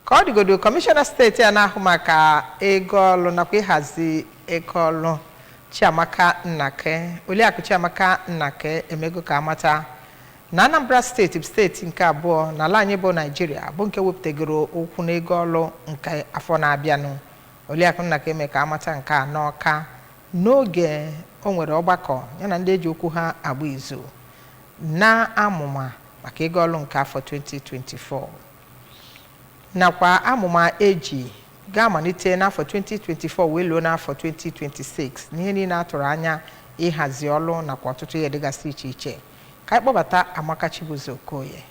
Ka ọ dịgodo, kọmishọna steeti a na-ahụ maka ego ọlụ nakwa ịhazi ego ọlụ, Chiamaka Nnake, Oliakụ Chiamaka Nnake, emego ka amata na Anambra Steeti bụ steeti nke abụọ n'ala anyị bụ Naijiria bụ nke wepụtagoro okwu n'ego ọlụ nke afọ na-abịanụ. Oliakụ Nnake eme ka amata nke a n'Ọka n'oge o nwere ọgbakọ ya na ndị eji okwu ha agba izu na amụma maka ego ọlụ nke afọ 2024 nakwa amụma eji ga-amalite n'afọ 2024 wee luo n'afọ 2026, n'ihe niile a tụrụ anya ịhazi ọlụ nakwa ọtụtụ ihe dịgasị iche iche. Ka anyị kpọbata Amaka Chibuzo Okoye.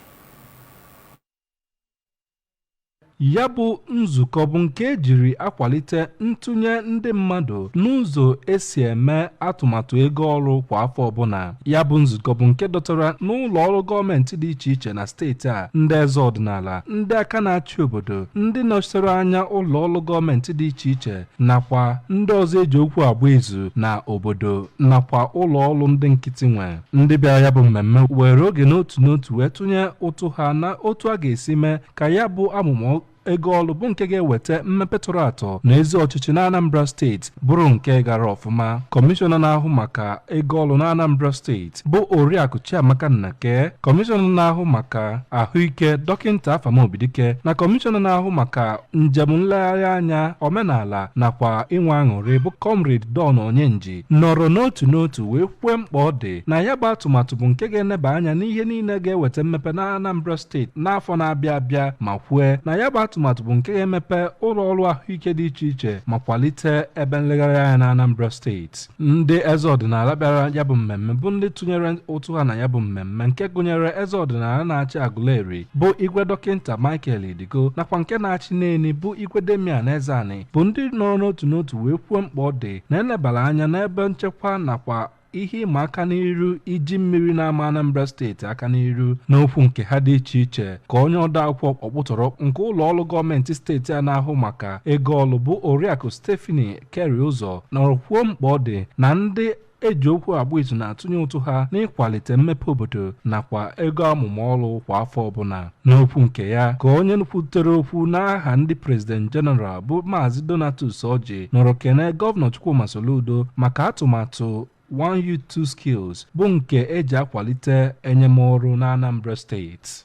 Ya bụ nzukọ bụ nke ejiri akwalite ntụnye ndị mmadụ n'ụzọ esi eme atụmatụ ego ọrụ kwa afọ ọbụla. Ya bụ nzukọ bụ nke dọtara n'ụlọ ọrụ gọọmenti dị iche iche na steeti a ndị eze ọdịnala, ndị aka na-achị obodo, ndị nọchitere anya ụlọ ọrụ gọọmenti dị iche iche nakwa ndị ọzọ eji okwu agba izu na obodo nakwa ụlọ ọrụ ndị nkịtị nwe. Ndị bịara ya bụ mmemme were oge n'otu n'otu wee tụnye ụtụ ha na otu a ga-esi mee ka ya bụ amụma ego ọlụ bụ nke ga-eweta mmepe tọrọ atọ na ezi ọchịchị na Anambra Steeti bụrụ nke gara ọfụma. Kọmishọna na-ahụ maka ego ọlụ na Anambra Steeti bụ Oriakụ Chiamaka Nnake, kọmishọna na-ahụ maka ahụike, Dọkịnta Afam Obidike, na kọmishọna na-ahụ maka njem nlegharị anya, omenala nakwa inwe aṅụrị bụ Comrade Don Onyenji nọrọ n'otu n'otu wee kwue mkpa ọ dị na ya bụ atụmatụ bụ nke ga-eneba anya n'ihe niile ga-eweta mmepe na Anambra Steeti n'afọ na-abịa abịa, ma kwue na ya bụ atụmatụ bụ nke ga-emepe ụlọ ọrụ ahụike dị iche iche ma kwalite ebe nlegharị anya na Anambra Steeti. Ndị eze ọdịnala bịara ya bụ mmemme bụ ndị tụnyere ụtụ ha na ya bụ mmemme, nke gụnyere eze ọdịnala na-achị Aguleri bụ Igwe Dọkịnta Michael Idigo nakwa nke na-achị Neni bụ Igwe Damian Ezeani, bụ ndị nọrọ n'otu n'otu wee kwuo mkpa ọ dị na enebara anya n'ebe nchekwa nakwa ihe ịma aka n'iru iji mmiri na-ama Anambra Steeti aka n'iru. N'okwu nke ha dị iche iche, ka onye ode akwụkwọ ọkpụtọrọ nke ụlọ ọrụ gọọmenti steeti a na-ahụ maka ego ọlụ bụ Oriakụ Stephanie Kerry Ụzọ nọrọ kwuo mkpa ọ dị na ndị eji okwu agba izu na-atụnye ụtụ ha n'ịkwalite mmepe obodo nakwa ego amụma ọrụ kwa afọ ọbụla. N'okwu nke ya, ka onye kwutere okwu n'aha ndị President General bụ Maazị Donatus Orji nọrọ kene Gọvanọ Chukwuma Soludo maka atụmatụ One Youth Two Skills bụ nke eji akwalite enyemọrụ na Anambra Steeti.